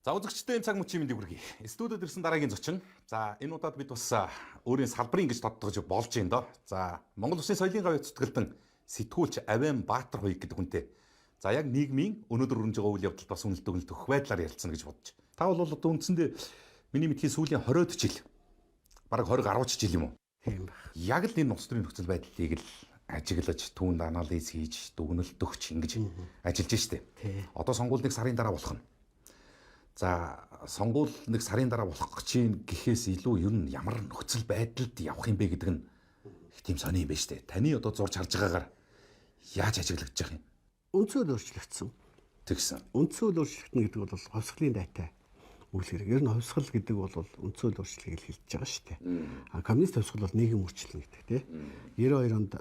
За, үзэгчдээ энэ цаг мөчийн мэндийг хүргэе. Студиод ирсэн дараагийн зочин. За, энэ удаад бид бас өөрийн салбарын гэж тодтогч болж байна доо. За, Монгол Улсын соёлын гавь зүтгэлтэн сэтгүүлч Авен Баатар хоёг гэдэг хүнтэй. За, яг нийгмийн өнөөдөр өрнөж байгаа үйл явдалд бас үнэлт өгнөлт өгөх байдлаар ярилцсан гэж бодож. Та бол одоо үндсэндээ миний мэдхийн сүүлийн 20-од жил, бараг 20 гаруй жил юм уу? Тийм байх. Яг л энэ улс төрийн нөхцөл байдлыг л ажиглаж, түүнд анализ хийж, дүгнэлт өгч ингэж ажиллаж штэ. Одоо сонгуул нэг сарын дараа болох нь. За, сонгуул нэг сарын дараа болох гэж юм гэхээс илүү ер нь ямар нөхцөл байдалд явах юм бэ гэдэг нь их тийм сони юм байна штэ. Таны одоо зурж харж байгаагаар яаж ажиглагдаж байгаа юм? Үндсэн хууль өөрчлөгдсөн. Тэгсэн. Үндсэн хууль өөрчлөгдөнө гэдэг бол хувьсгалын дайтай үйл хэрэг. Ер нь хувьсгал гэдэг бол үндсэн хууль өөрчлөлтийг л хэлж байгаа шүү дээ. А коммунист хувьсгал бол нийгэм өөрчлөлт гэдэг, тий. 92 онд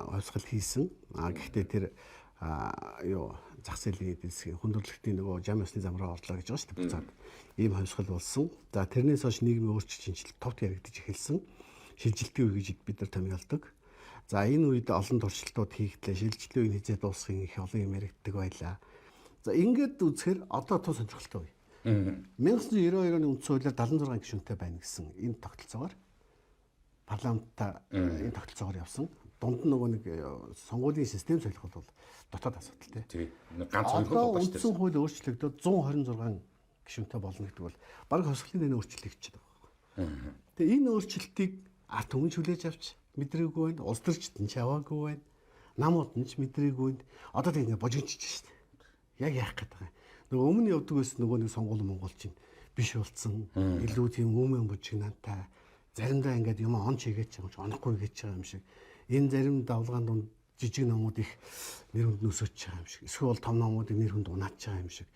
хувьсгал хийсэн. А гэхдээ тэр юу зах зээлийн эдийн засгийн хүндрэлтийн нөгөө жам ёсны зам руу орлоо гэж байгаа шүү дээ буцаад. Ийм хувьсгал болсон. За, тэрнээс хойш нийгмийн өөрчлөлт шинжилэлт товт яригдаж эхэлсэн. Шилжилтийн үе гэж бид нар томьёолдог. За, энэ үед олон туршилтууд хийгдлээ. Шилжилтийн үе хэзээ дуусахын их олон юм яригддаг байлаа. За, ингээд үзэхээр одоо тус сонирхолтой үе. 1992 оны үндсэн хуулиар 76 гишүүнтэй байна гэсэн энэ тогтолцоогоор парламентаа энэ тогтолцоогоор явсан. Дунд нь нөгөө нэг сонгуулийн систем солих бол дотоод асуудал, тий. Ганц хоёр Одоо хөл үндсэн хууль өөрчлөгдөөд 126 гишүүнтэй болно гэдэг бол бараг хувьсгалын дэний өөрчлөлт хийчихээд байгаа байхгүй. Тэгээ энэ өөрчлөлтийг ард түмэн хүлээж авч мэдрээгүй байна, улс төрчд нь ч аваагүй байна, намууд нь ч мэдрээгүй байна. Одоо тэг ингэ божигдчихэж шээ. Яг яах гээд байгаа юм. Нөгөө өмнө явдаг байсан нөгөө нэг сонгуул Монгол чинь биш болсон. Илүү тийм өмнө бужигнаантай. Заримдаа ингээд юм он чигээд ч юм чи онохгүй гэж байгаа юм шиг. Энэ зарим давлгаан дунд жижиг номууд их нэр хүнд нөсөж байгаа юм шиг. Эсвэл том номуудыг нэр хүнд унааж байгаа юм шиг.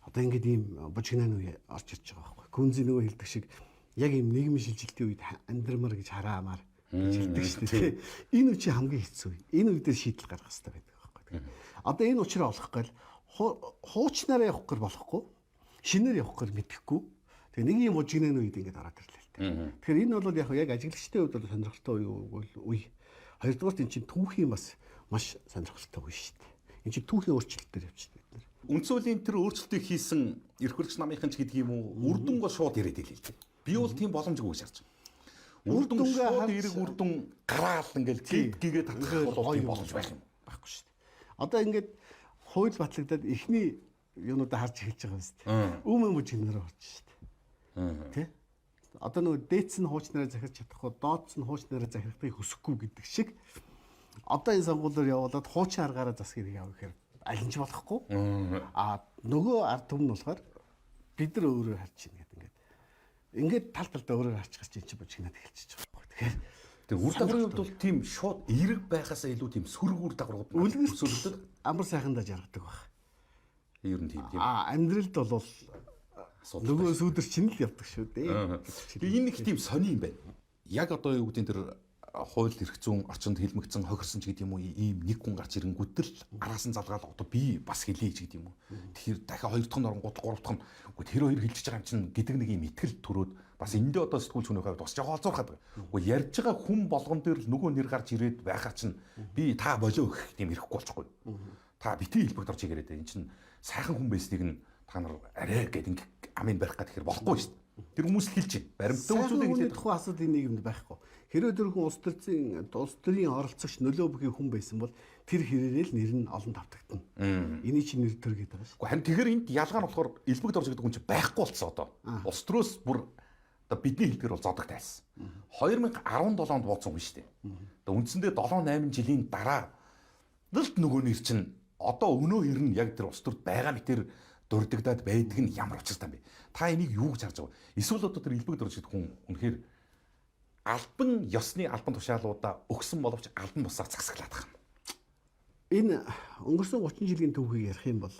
Одоо ингээд ийм бужигнааны үе орж ирж байгаа байхгүй. Күнзий нөгөө хэлдэг шиг яг ийм нийгмийн шилжилтийн үед амьдрмаар гэж хараамаар гэж хэлдэг шүү дээ. Энэ үе чи хамгийн хэцүү. Энэ үе дээр шийдэл гаргах хэрэгтэй байдаг байхгүй. Одоо энэ учраа олох гал хуучнаараа явах гэр болохгүй. Шинээр явах гэр мэдэхгүй. Тэгээ нэг юм бужигнааны үед ингээд ороод ирлээ л дээ. Тэгэхээр энэ бол яг яг ажиглагчдын хувьд бол сонирхолтой үе үе. Хоёрдугаарт энэ чинь түүхийн бас маш сонирхолтой үе шүү дээ. Энэ чинь түүхийн өөрчлөлтөөр явчихдаг бид нар. Үндсэн хуулийн тэр өөрчлөлтийг хийсэн эрх баригч намынхан ч гэдэг юм уу, үр дүнгээ шууд яриад илээ л дээ. Би бол тийм боломжгүй гэж харж байна. Үр дүн шууд эрг үр дүн гараал ингээл гид гэгээ татах бол тийм боломж байх юм байхгүй шүү дээ. Одоо ингээд хууль батлагдаад эхний юунуудаа харж эхэлж байгаа юм шүү дээ. Өмнө бүжигнэр орж шүү дээ. Тэ? Одоо нөгөө дээдс нь хуучнараа захирч чадахгүй, дооц нь хуучнараа захирахыг хүсэхгүй гэдэг шиг одоо энэ сонгуулиар явуулаад хуучин аргаараа засгийг яав гэхээр аль нь ч болохгүй. А нөгөө ард түмэн нь болохоор бид нар өөрөөр харж байна гэдэг ингээд. Ингээд тал талдаа өөрөөр харчих чинь чи бужигнаад эхэлчихэж байгаа байхгүй. Тэгэхээр тэр үр дагаврын хувьд бол тийм шууд эерэг байхаасаа илүү тийм сөрөг үр дагаврууд үлгэрт амар сайхандаа жаргадаг байх. Ер нь тийм тийм. А амьдралд бол нөгөө сүүдэр чинь л явдаг шүү дээ. Тэгээ энэ их тийм сони юм байна. Яг одоо юу гэдэг тэр хууль эрх зүйн орчинд хилмигдсэн, хохирсон ч гэдэг юм уу, ийм нэг хүн гарч ирэнгүүт л араас нь залгаал одоо би бас хэлье ч гэдэг юм уу. Тэгэхээр дахиад хоёр дахь нь оронгууд, гурав дахь нь үгүй тэр хоёр хэлчихэж байгаа юм чинь гэдэг нэг ийм итгэл төрөөд бас эндээ одоо сэтгүүлч хүний хувьд бас жоо олзуурхаад байгаа. Үгүй ярьж байгаа хүн болгон дээр л нөгөө нэр гарч ирээд байхаар чинь би та болио гэх тийм ирэхгүй болчихгүй. Та битгий хэлбэгт орж ирээд энэ чинь сайхан хүн байсныг нь та нар арай гэд ингэ амын барих гэхээр болохгүй шүү дээ. Тэр хүмүүс л хэлж байна. Баримттай үзүүлэг хэлээд тухайн асуудлын нийгэмд байхгүй. Хэрвээ тэр хүн улс төрийн оролцогч нөлөө бүхий хүн байсан бол тэр хэрээрээ л нэр нь олон давтагдана. Эний чинь нэр төр гэдэг байгаа шүү. Гэхдээ харин тэгэхээр энд ялгаа нь болохоор элбэгд орж гэдэг хүн чинь байхгүй болцсон одоо. Улс төрөөс бүр одоо бидний хэлдгээр бол зодог тайлсан. 2017 онд бууцсан хүн шүү дээ. Одоо үндсэндээ 7 8 жилийн дараа л нөгөө нэр чинь одоо өнөө хэрнэ яг тэр улс төрд байгаа мэтэр дурддагдаад байдаг нь ямар учиртай юм бэ? Та энийг юу гэж харж байгаа вэ? Эсвэл одоо тэр элбэг дурж гэдэг хүн үнэхээр албан ёсны албан тушаалуудаа өгсөн боловч албан бусаар засаглаад байгаа юм. Энэ өнгөрсөн 30 жилийн түүхийг ярих юм бол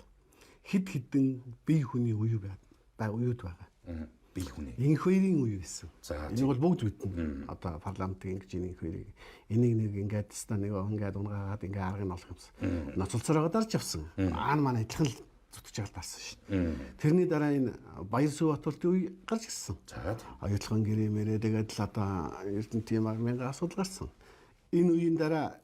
хэд хэдэн бие хүний үе үеуд байгаа. Бие хүний. Инх хоёрын үе гэсэн. Энийг бол бүгд мэднэ. Одоо парламентыг ингэж инх хоёрыг энийг нэг ингээд теста нэг ингээд унгаагаад ингээд арга нь олох юмсан. Ноцолцоороо дарж явсан. Аан маань адилхан л зүтгэж байгаа таарсан шүү дээ. Тэрний дараа энэ Баяр Сүхбаатарлын үе гарч ирсэн. Оюутлогын гэрээ мэрээ тэгээд л одоо Эрдэнэтийн мянган асуудал гарсан. Энэ үеийн дараа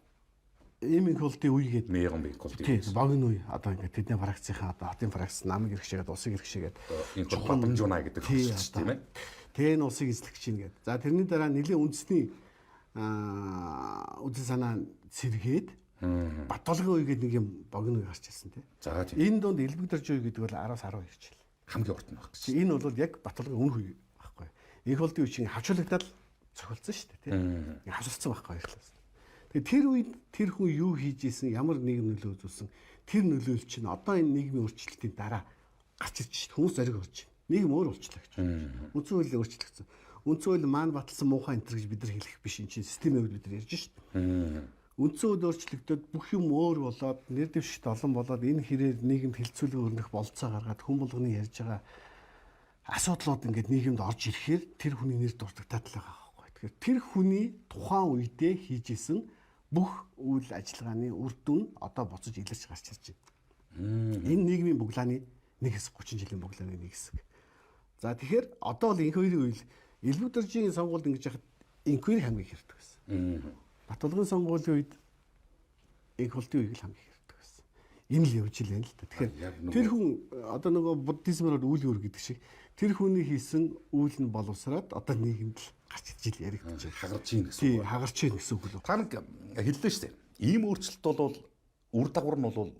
Ийм инхолдын үе гэдэг Меган инхолдын. Тийм, богино үе. Одоо ингээд тэдний фракцийнхаа одоо хотын фракц намыг иргэшээгээд улсыг иргэшээгээд инхол Бадамжунаа гэдэг хөшиж тийм ээ. Тэгээ энэ улсыг эзлэх гэж ингээд. За тэрний дараа нэлийн үндэсний үзэл санаа сэргээд Батулгын үе гэдэг нэг юм богино үе гарч ирсэн тийм. За тийм. Энэ дунд элбэг дорж үе гэдэг бол 10-аас 12 жил. Хамгийн урт нь баг. Энэ бол яг Батулгын өмнөх үе байхгүй. Инхолдын үе чинь хавчуулагдаад цохилцсон шүү дээ тийм. Хавчулсан байхгүй хоёрлаа. Тэгээ тэр үед тэр хүн юу хийж исэн, ямар нийгэм нөлөө үзүүлсэн, тэр нөлөөлөл чинь одоо энэ нийгмийн өөрчлөлтийн дараа гарч ирж шít. Хүмүүс зориг орж байна. Нийгэм өөр болчлаа гэж. Үндсэн хууль өөрчлөгдсөн. Үндсэн хууль маань баталсан муухай энэ төр гэж бид нар хэлэх биш, энэ чинь системийн хувьд бид нар ярьж шít. Үндсэн хууль өөрчлөгдөд бүх юм өөр болоод, нэр дэвшигт олон болоод, энэ хэрээр нийгэмд хилцүүлэг өрнөх болцоо гаргаад хүн болгоны ярьж байгаа асуудлууд ингээд нийгэмд орж ирэхээр тэр хүний нэр дурддагдаад л байгаа байхгүй. Тэгэхээр тэр хүний тухайн үедээ хийж исэн бүх үйл ажиллагааны үр дүн одоо буцаж илэрч гарч ирж байна. Энэ нийгмийн буглааны нэг хэсэг, 30 жилийн буглааны нэг хэсэг. За тэгэхээр одоо бол инквери үйл, элбэг дөржийн сонгуульд ингэж яхад инквери хамгийн их хэрдэг байсан. Батулгын сонгуулийн үед инхолтын үеийг л хамгийн их хэрдэг байсан. Энэ л явж илэн л та. Тэгэхээр тэр хүн одоо нөгөө буддизмоор үйл үр гэдэг шиг тэр хүний хийсэн үйл нь боловсраад одоо нийгэмд л гарч ирж ил яригдчих. Хагарч ийн гэсэн үг. Тийм, хагарч ийн гэсэн үг л. Та нэг хэллээ шүү дээ. Ийм өөрчлөлт бол үр дагавар нь бол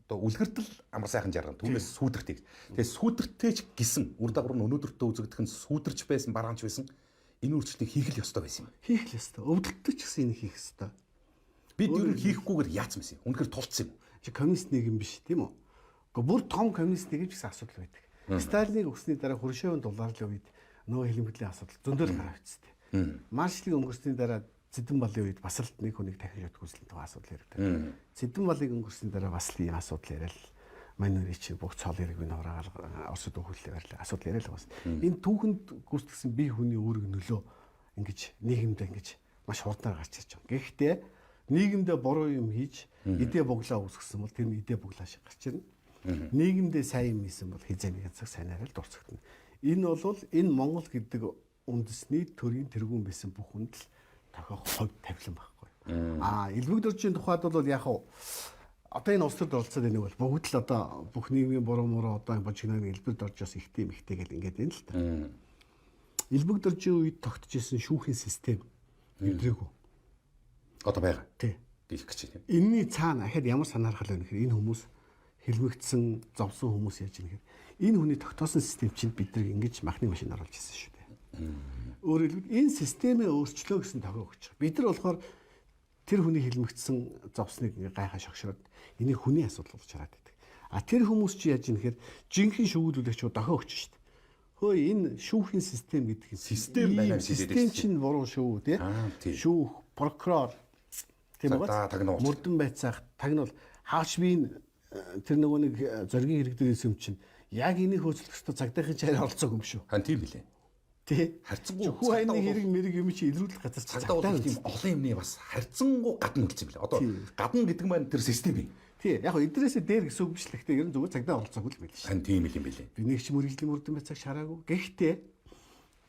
одоо үлгэртэл амар сайхан жаргана. Түүнээс сүүдэртэй. Тэгээ сүүдэртэй ч гэсэн үр дагавар нь өнөөдөртөө үзэгдэх нь сүүдэрч байсан, бараанч байсан. Энэ өөрчлөлтийг хийх л ёстой байсан юм. Хийх л ёстой. Өвдөлттэй ч гэсэн энэ хийх ёстой. Бид ер нь хийхгүйгээр яатсан байсан юм. Үнэхээр тулцсан юм. Чи коммунист нийгэм биш тийм үү? Гэхдээ бүр том коммунист нийгэм ч гэсэн асуудал байдаг. Сталиныг өгсөний дараа Хрущевын дулаарлын үед нөгөө хилэмгдлийн асуудал зөндөл гараа үсттэй. Маршлыг өнгөрсний дараа Зэдэн балын үед бас л нэг хүнийг дахиж өтгүүлсэн тухай асуудал яригдав. Зэдэн балыг өнгөрсний дараа бас л ийм асуудал яриад манерий чи бүх цол хэрэг минь хураагаал Оросд өгүүлээ барьлаа. Асуудал яриад л бас. Энэ түүхэнд гүйцэтгсэн бие хүний үүрэг нөлөө ингэж нийгэмдээ ингэж маш хурдаар гарч ирж байгаа. Гэхдээ нийгэмдээ буруу юм хийж идэ буглаа үүсгэсэн бол тэр нь идэ буглаа шиг гарч ирнэ. Нийгэмдээ сайн юм хийсэн бол хизээ нэгэн цаг сайнараа л дурсагдана. Энэ бол энэ Монгол гэдэг үндэсний төрийн тэргүүн байсан бүх хүнд л тохиох хувь тавилан байхгүй. Аа, элбэг дөржийн тухайд бол яг хав одоо энэ улс төрд оролцоод байна бол бүгд л одоо бүх нийгмийн буруу муруу одоо божигнаны элбэг доржоос ихтэй мэгтэй гэл ингээд байна л та. Элбэг дөржийн үед тогтож исэн шүүхийн систем мэдрээгүй. Одоо байгаа. Тий. Гэх гэж байна. Энийний цаана ахад ямар санаархал байна гэхээр энэ хүмүүс хэлмэгдсэн, зовсон хүмүүс яаж ийм гэхээр энэ хүний тогтоосон систем чинь бид нар ингэж махны машин оруулж ирсэн шүү дээ. Өөрөөр хэлбэл энэ системээ өөрчлөө гэсэн тохио өгч байгаа. Бид нар болохоор тэр хүний хэлмэгдсэн зовсныг ингээ гайхаа шогшроод энийг хүний асуудал болж хараад байдаг. А тэр хүмүүс чи яаж ийм гэхээр жинхэнэ шүүгүүлүүлэгч дохио өгч шүү дээ. Хөөе энэ шүүхийн систем гэдэг нь систем байна юм шиг систем чинь буруу шүү тий. Шүүх, прокурор тийм байгаа. Мөрдөн байцаах, тагнуул хаач би энэ тэр нөгөө нэг зоригийн хэрэг дээр юм чинь яг энийг хөөцөлдөх ёстой цагдаахийн чаар оролцоог юм шүү. Хан тийм билээ. Тий. Харьцангуй хүү хайны хэрэг мэрэг юм чи илрүүлэх газар цагдаа бол тийм олон юмны бас харьцангуй гадна үлдсэн юм билээ. Одоо гадна гэдэг маань тэр систем юм. Тий. Яг хөө эдрээсээ дээр гэсэн үг биш л гэхдээ ер нь зүгээр цагдаа оролцоог л байл шээ. Хан тийм л юм билээ. Би нэг ч мөрөгжлийн мөрдөн байцааг шараагүй. Гэхдээ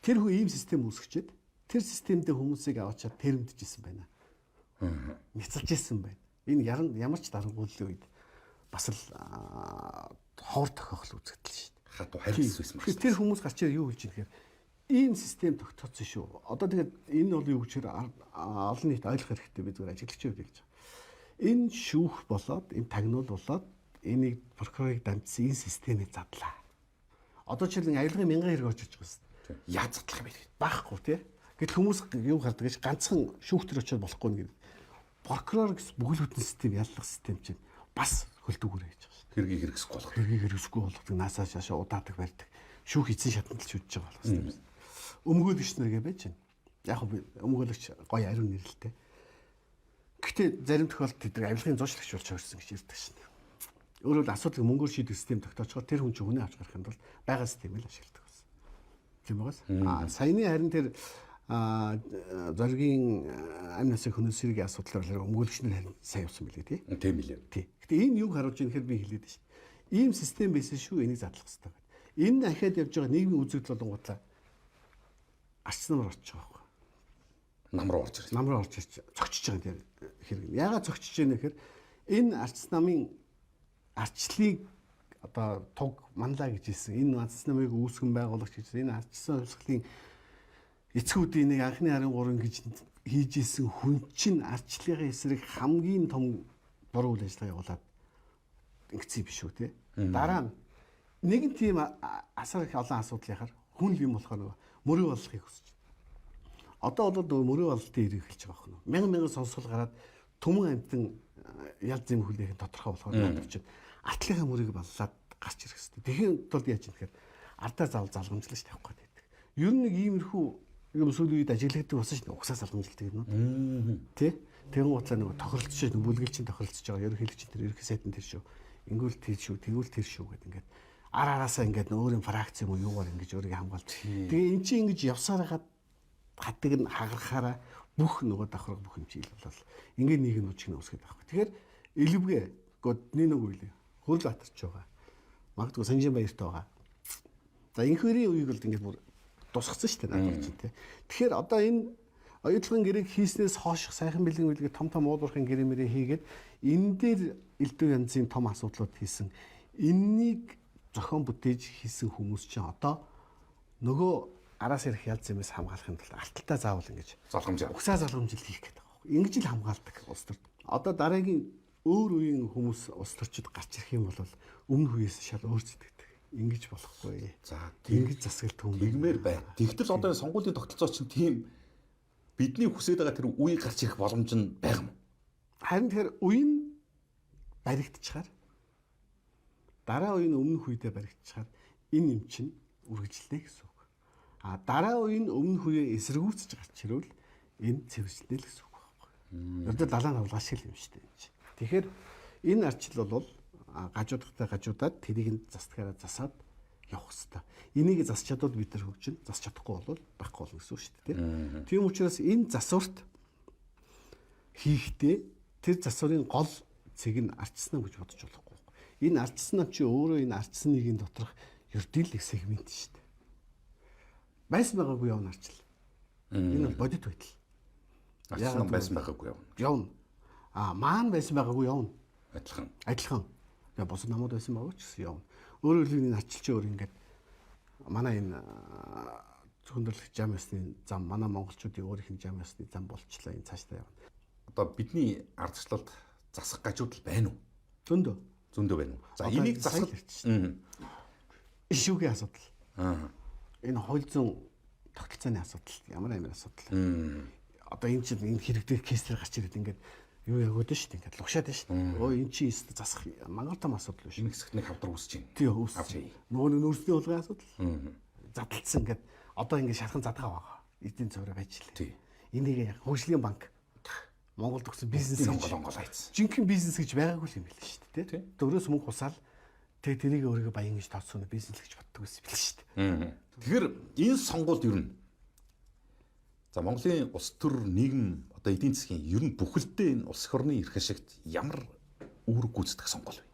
тэр хүн ийм систем үүсгэчихэд тэр системдээ хүмүүсийг аваачаад тэрэмдэж исэн байна. Няцалж исэн байна. Энэ ямар ч дарангууллын үед бас л ховор тохиохол үзэгдэл шүү дээ. Хатуу харилцсан байсан байна. Тэр хүмүүс гарч ирээ юу хэлж ийм гэхээр ийм систем тогтооцсон шүү. Одоо тэгээд энэ бол юу гэхээр олон нийт ойлгох хэрэгтэй, би зүгээр ажиглагчийн хувьд хэлж байгаа. Энэ шүүх болоод, энэ тагнуул болоод энийг прокурорыг дамжсан энэ системийг задлаа. Одоо жишээлбэл аялгын мянган хэрэг орж иж байгаа шүү дээ. Яаж задлах юм бэ? Байхгүй тий. Гэтэл хүмүүс юу хардаг гэж ганцхан шүүхтэр очиод болохгүй нэг. Прокурор гэсэн бүхэл бүтэн систем, яллах систем чинь бас хөлдөгөр хийж байгаа шүү. Хэргийг хэрэгсэхгүй болгох. Хэргийг хэрэгсэхгүй болгодог, наасаа шашаа удаадаг барьдаг. Шүүх эзэн шатанд л шүдэж байгаа болох юм. Өмгөөлөгч нар гэ байж байна. Яг өмгөөлөгч гоё ариун нэрэлтэй. Гэхдээ зарим тохиолдолд тэд нар авилгын зуршлагч болж хорсон гэж ярьдаг шин. Өөрөөр хэлбэл асуудлыг мөнгөөр шийдэх систем тогтоочхоор тэр хүн чинь хүнээ авч гарахын тулд байгаа системийг л ашигладаг байсан. Тийм байгаас. Аа саяны харин тэр зоригийн амь насыг хөнөөсөрийн асуудлаар өмгөөлөгч нар харин сайн явсан билээ тий. Тийм билээ. Тий. Гэтэ энэ юг харуулж байгаа гэхээр би хэлээд байна шин. Ийм систем байсан шүү, энийг задлах хэрэгтэй гэдэг. Энэ ахаад явж байгаа нийгмийн үзэгдэл болонгуудлаа арч намар очиж байгаа байхгүй. Нам руу орж ирж. Нам руу орж ирж цогчж байгаа тэр хэрэг. Яагаад цогчж байгаа нөхөр энэ арц намын арчлыг одоо туг манлаа гэж хэлсэн. Энэ арц намыг үүсгэн байгуулагч гэж энэ арчсан хувьсгалын эцгүүдийн нэг анхны 13 гэж хийж исэн хүн чинь арчлалын эсрэг хамгийн том буруу үйл ажиллагаа явуулаад ингэсэн биш үү те. Дараа нь нэгэн тийм асар их олон асуудал яхаар хүн л юм болохоор нөгөө мөрийн боллохыг хүсэж байна. Одоо бол нөгөө мөрийн боллтын хэрэг эхэлж байгаа юм. Мянган мянган сонсгол гараад түмэн амтан ял зэм хүлээх нь тодорхой болохоор надад чинь артлынхаа мөрийг баллаад гарч ирэх хэрэгтэй. Тэгэхин тулд яаж юм тэгэхээр ардаа заавал залгамжлаж тавих гэдэг. Ер нь нэг иймэрхүү юм сүүлийн үед ажиглагддаг болсон шүү дээ. Угсаа залгамжилдаг юмнууд. Тэ? Тэгэн гутлаа нөгөө тохиролцож байна. Бүлгэлчин тохиролцож байгаа. Ерөнхийлөгч тэр ерөнхий сайдан тэр шүү. Ингүүл тэр шүү, тэгвэл тэр шүү гэдэг ингээд ар араасаа ингээд өөрийн фракц юм уу юугаар ингэж өөрийгөө хамгаалж. Тэгээ эн чинь ингэж явсаар хагаад хадаг нь хагарахаараа бүх нөгөө давхарга бүх юм чийл болол ингээд нэг нь үжиг нь үүсгээд байгаа байхгүй. Тэгэхээр элвгээ годны нэг үйл Хөрөл Баатарч байгаа. Магадгүй Санжин баярт байгаа. За инхвэрийн үеийг бол ингээд бүр тусгацсан шүү дээ надад чинь тий. Тэгэхээр одоо энэ оюутлогын гэрээг хийснээс хойш сайхан бэлэн үлгээ том том уулуурхын гэрээ мэрээ хийгээд энэ дээр элдв янзын том асуудлууд хийсэн. Эннийг зохион бүтээж хийсэн хүмүүс чинь одоо нөгөө араас ирэх ял зэмээс хамгаалахын тулд алталтаа заавал ингэж залгамж угсаа залгамжил хийх гэдэг байгаа байхгүй. Ингэж л хамгаалдаг улс төрд. Одоо дараагийн өөр үеийн хүмүүс улс төрчид гарч ирэх юм бол өмнөх үеэс шал өөр зүтгэдэг. Ингэж болохгүй. За ингэж засаглал түн. Тэгмээр байна. Тэгтэл одоо энэ сонгуулийн тогтолцоо чинь тийм бидний хүсэж байгаа тэр үе гарч ирэх боломж нь байгаа юм. Харин тэгэхээр үе нь баригдчихаар дараа үе нь өмнөх үедээ баригдчихаар энэ юм чинь үргэлжлэнэ гэсэн үг. А дараа үе нь өмнөх үеэ эсэргүүцэж гарч ирвэл энэ цэвэрчлэнэ л гэсэн үг байхгүй. Ердөө далайн авлгаа шиг л юм шүү дээ энэ чинь. Тэгэхээр энэ арчил бол гажуудахтай гажуудаад тэрийг нь застгаараа засаад явах хэвээр. Энийг засч чадвал бид нар хөгжин, засч чадахгүй бол байхгүй болно гэсэн үг шүү дээ. Тийм учраас энэ засварт хийхдээ тэр засварын гол цэг нь арчсан гэж бодож болохгүй. Энэ арчсан нам чи өөрөө энэ арчсан нэгийн доторх ердийн л сегмент шүү дээ. Байсан байгаагүй явна арчил. Энэ бол бодит байдал. Арчсан нам байсан байгаагүй явна. Явна. А маан байсан байгаагүй явна. Адилхан. Адилхан. Тэгээ бусад намууд байсан байгаагүй ч гэсэн явна. Өөрөөр хэлбэл энэ арчил чи өөр ингээд манай энэ зөхөндөрлөх жам ёсны зам манай монголчуудын өөрийнх нь жам ёсны зам болчлаа энэ цаашдаа явна. Одоо бидний ардчлалд засах гажуудал байна уу? Зөндөө. Зөндөө байна уу? За энийг засах ишүүгийн асуудал. Энэ хууль зүйн тогтолцооны асуудал ямар амар асуудал. Одоо энэ чинь энэ хэрэг дээр кейсээр гарч ирээд ингээд юу ягууд шүү дээ. Ингээд лугшаад шүү дээ. Өө эн чинь засах мангар том асуудал биш. Энэ хэсэгт нэг хавдар үүсэж байна. Тийм үүсэж. Нөгөө нэг нөөцний хулгайн асуудал. Задлцсан ингээд одоо ингээд шархан задгаа байгаа. Эдийн цувраа байж лээ. Энийг яг хөгжлийн банк Монголд өгсөн бизнес гэж Монгол айцсан. Жинхэнэ бизнес гэж байгаагүй юм билээ шүү дээ. Тэ. Дөрөөс мөнгө хусаал тэг тэрийг өөрийгөө баян гэж тооцсон бизнес гэж боддог байсан билээ шүү дээ. Тэгэхээр энэ сонгуульд ер нь за Монголын улс төр нийгэм одоо эдийн засгийн ер нь бүхэлдээ энэ улс орны эрх ашигт ямар үүрэг гүйцэтгэх сонгуул вэ?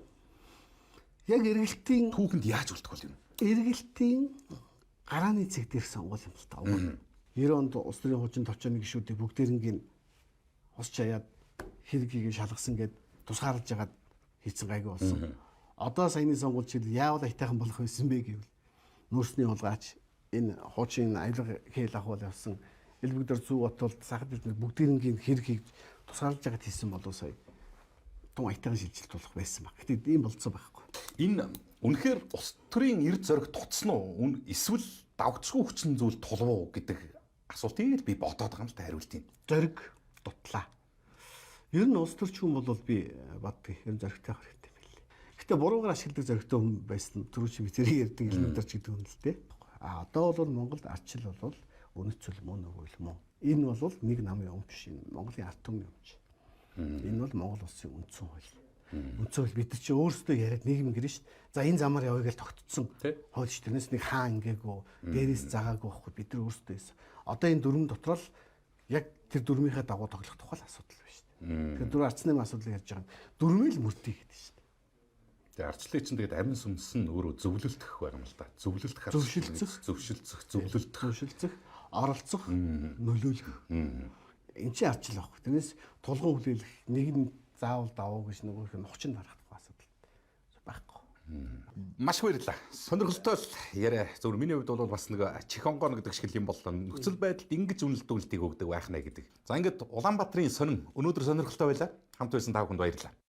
Яг эргэлтийн түүхэнд яаж үлдэх бол юм? Эргэлтийн гарааны цэг дээрх сонгуул юм л та. 90 онд улс төрийн хуучин товчооны гишүүдийг бүгдээрнгийн хус чаяад хэргийг шалгасан гэд тусгаарлаж ягаад хийцэн гайгүй болсон. Одоо саяны сонгуул чил яавал аятайхан болох байсан бэ гэвэл нөөцний хулгайч энэ хуучин аялга хээл ахуул явсан элбэгдэр зүү отолд сахад бид бүгдээрнгийн хэргийг тусгаарлаж ягаад хийсэн болов сая тун аятайхан шилжилт болох байсан баг. Гэтэ ийм болцсон байхгүй. Энэ үнэхээр улс төрийн эрд зориг тутсан уу? Эсвэл давгцгүй хүчин зүйл тулав уу гэдэг асуултыг би бодоод байгаа юм л та хариулт юм. Зориг дутлаа. Ер нь улс төрч хүн бол би боддог. Ер нь зоригтой хэрэгтэй юм билээ. Гэтэ буруугаар ашигладаг зоригтой хүн байсан түрүү чи би зэрэг ярьдаг элементар ч гэдэг юм л дээ. А одоо бол Монголд арчил бол үнэт зүйл мөн өгөөл мөн. Энэ бол нэг намын өмч биш. Энэ Монголын ард түмний өмч. Энэ бол Монгол улсын үндсэн хууль. Үндсэн хууль бид нар чи өөрсдөө яриад нийгэм гэрэн шүү дээ. За энэ замаар явъя гэж тогтцсон хууль шүү. Тэрнээс нэг хаа ингээгүй, дээрээс загаагүй байхгүй бид нар өөрсдөө байсан. Одоо энэ дүрм дотор л яг тэр дүрмийнхээ дагуу тоглох тухай л асуудал байна шүү дээ. Тэгэхээр дөрөв арчны асуудлыг ярьж байгаа нь дүрмээ л мөрдөө гэдэг шүү дээ. Тэгээ арчлыг чинь тэгээд амин сүнс нь өөрөө зөвлөлдөх байгаа юм л да. Зөвлөлдөх, зөвшилцөх, зөвшилцөх, зөвлөлдөх, зөвшилцөх, оролцох, нөлөөлөх. Энд чинь ардчил байхгүй. Тэрнээс тулгын хүлээлгэх нэг нь заавал давуу гэж нөгөөх нь хучин дарах асуудал байхгүй. Маш их баярлалаа. Сонирхолтой л яриа. Зөвхөн миний хувьд бол бас нэг чихонгон гэдэг шиг юм боллоо. Нөхцөл байдалд ингэж үнэлт дүнэлтийг өгдөг байх нэ гэдэг. За, ингээд Улаанбаатарын сонин өнөөдөр сонирхолтой байлаа. Хамт байсан та бүхэнд баярлалаа.